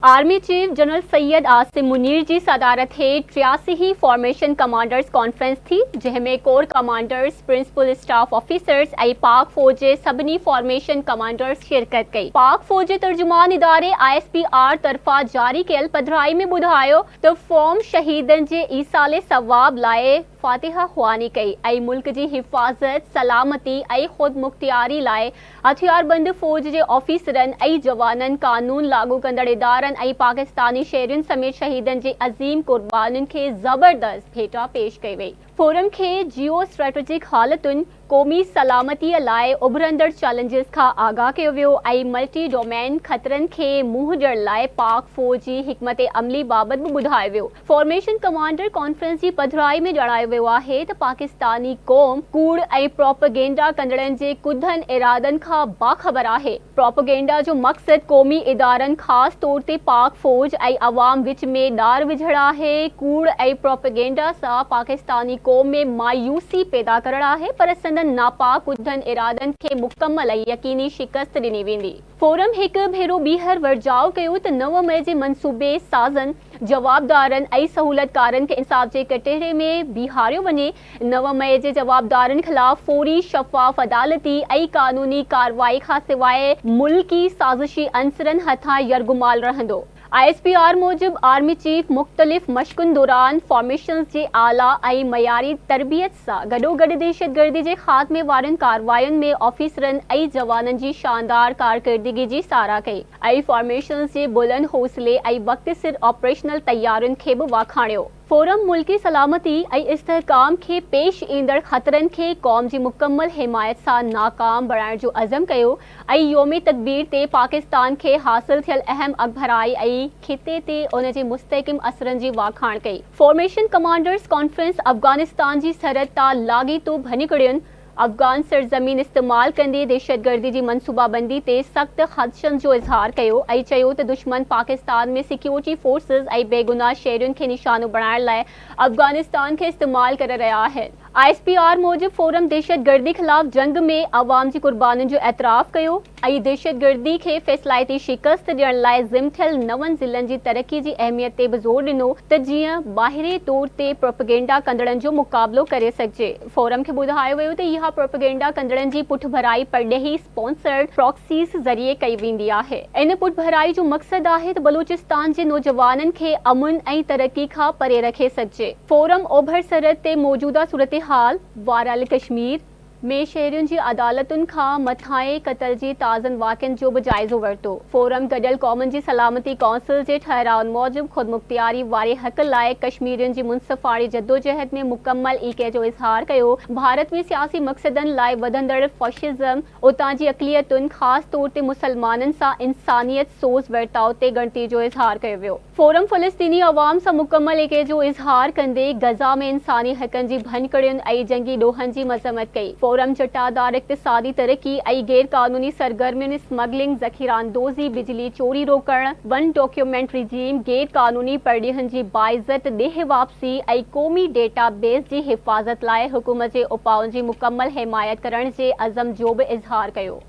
Army chief general Syed Asim Munir جي صدارت هيٺ 83 هين فارميشن ڪمانڊرز ڪانفرنس ٿي، جنهن ۾ corps commanders, principal staff officers ۽ Pak فوج جي سڀني فارميشن ڪمانڊرز شرڪت ڪئي. پاڪ فوج جي ترجمان اداري I S P R طرفان جاري ڪيل پڌرائي ۾ ٻڌايو ته فورم شهيدن جي ايصال ثواب لاء فاتحه خواني ڪئي ۽ ملڪ جي حفاظت، سلامتي ۽ خودمختياري لاء هٿياربند فوج جي آفيسرن ۽ جوانن، قانون لاڳو ڪندڙ ادارن ۽ پاڪستاني شهرين سميت شهيدن جي عظيم قربانين کي زبردست ڀيٽا پيش ڪئي وئي. فورم کي جيو اسٽريٽجڪ حالتن، قومي سلامتي لاء اڀرندڙ چئلينجز کان آگاهه ڪيو ويو ۽ ملٽي ڊومين خطرن کي منهن ڏيڻ لاء پاڪ فوج جي حڪمت عملي بابت به ٻڌايو ويو. فارميشن ڪمانڊر ڪانفرنس جي پڌرائي ۾ ڄاڻايو ويو آهي ته پاڪستاني قوم ڪوڙ ۽ پروپئگينڊا ڪندڙن جي ڪڌن ارادن کان باخبر آهي. پروپئگينڊا جو مقصد قومي ادارن خاص طور تي پاڪ فوج ۽ عوام وچ ۾ ڏار وجهڻ آهي، ڪوڙ ۽ پروپئگينڊا سان پاڪستاني قوم ۾ مايوسي پيدا ڪرڻ آهي پر سندن ناپاڪ ڪڌن ارادن کي مڪمل ۽ يقيني شڪست ڏني ويندي. فورم هڪ ڀيرو ٻيهر ورجاء ڪيو ته 9 مئي جي منصوبي سازن، جوابدارن ۽ سهولتڪارن کي انصاف جي ڪٽهڙي ۾ بيهاريو وڃي، 9 مئي جي جوابدارن خلاف فوري، شفاف عدالتي ۽ قانوني ڪارروائي کانسواء ملڪي سازشي عنصرن هٿان يرغمال رهندو. I S P R موجب آرمي چيف مختلف مشقن دوران فارميشنز جي اعليٰ ۽ معياري تربيت سان گڏوگڏ دهشتگردي جي خاتمي وارين ڪاررواين ۾ آفيسرن ۽ جوانن جي شاندار ڪارڪردگي جي ساراهه ڪئي ۽ فارميشنز جي بلند حوصلي ۽ وقت سر آپريشنل تيارين کي به واکاڻيو. فورم ملڪي سلامتي ۽ استحڪام کي پيش ايندڙ خطرن کي قوم جي مڪمل حمايت سان ناڪام بڻائڻ جو عزم ڪيو ۽ يوم تڪبير تي پاڪستان کي حاصل ٿيل اهم اڳڀرائي ۽ خطي تي ان جي مستحڪم اثرن جي واکاڻ ڪئي. فارميشن ڪمانڊرز ڪانفرنس افغانستان جي سرحد تان لاڳيتو ڀڃڪڙين، افغان سرزمين استعمال ڪندي دهشتگردي جي منصوبابندي تي سخت خدشن جو اظهار ڪيو ۽ چيو ته دشمن پاڪستان ۾ سيڪيورٽي فورسز ۽ بيگناهه شهرين کي نشانو بڻائڻ لاء افغانستان کي استعمال ڪري رهيا آهن. I S P R موجب فورم دهشتگردي خلاف جنگ ۾ عوام جي قربانين جو اعتراف ڪيو ۽ دهشتگردي کي فيصلائتي شڪست ڏيڻ لاء ضم ٿيل نون ضلعن جي ترقي جي اهميت تي به زور ڏنو ته جيئن ٻاهرين طور تي پروپئگينڊا ڪندڙن جو مقابلو ڪري سگهجي. فورم کي ٻڌايو ويو ته اها پروپئگينڊا ڪندڙن جي پٺڀرائي پرڏيهي اسپانسرڊ پراڪسيز ذريعي ڪئي ويندي آهي. ان پٺڀرائي جو مقصد آهي ته بلوچستان جي نوجوانن کي امن ۽ ترقي کان پري رکي سگهجي. فورم اوڀر سرحد تي موجوده صورتحال، واريل ڪشمير، ۾ شهرين جي عدالتن کان مٿانهين قتل جي تازن واقعن جو به جائزو ورتو. فورم گڏيل قومن جي سلامتي ڪائونسل جي ٺهرائن موجب خودمختياري واري حق لاء ڪشميرين جي منصفاڻي جدوجهد ۾ مڪمل ايڪي جو اظهار ڪيو. ڀارت ۾ سياسي مقصدن لاء وڌندڙ فاشزم، اتان جي اقليتن خاص طور تي مسلمانن سان انسانيت سوز ورتاء تي ڳڻتي جو اظهار ڪيو ويو. فورم فلسطيني عوام سان مڪمل ايڪي جو اظهار ڪندي غزه ۾ انساني حقن جي ڀڃڪڙين ۽ جنگي ڏوهن جي مذمت ڪئي. فورم جٽادار اقتصادي ترقي ۽ غير قانوني سرگرمين، اسمگلنگ، ذخيره اندوزي، بجلي چوري روڪڻ، ون ڊاڪيومينٽ رجيم، غير قانوني پرڏيهين جي باعزت ڏيهه واپسي ۽ قومي ڊيٽا بيس جي حفاظت لاء حڪومت جي اپائن جي مڪمل حمايت ڪرڻ جي عزم جو به اظهار ڪيو.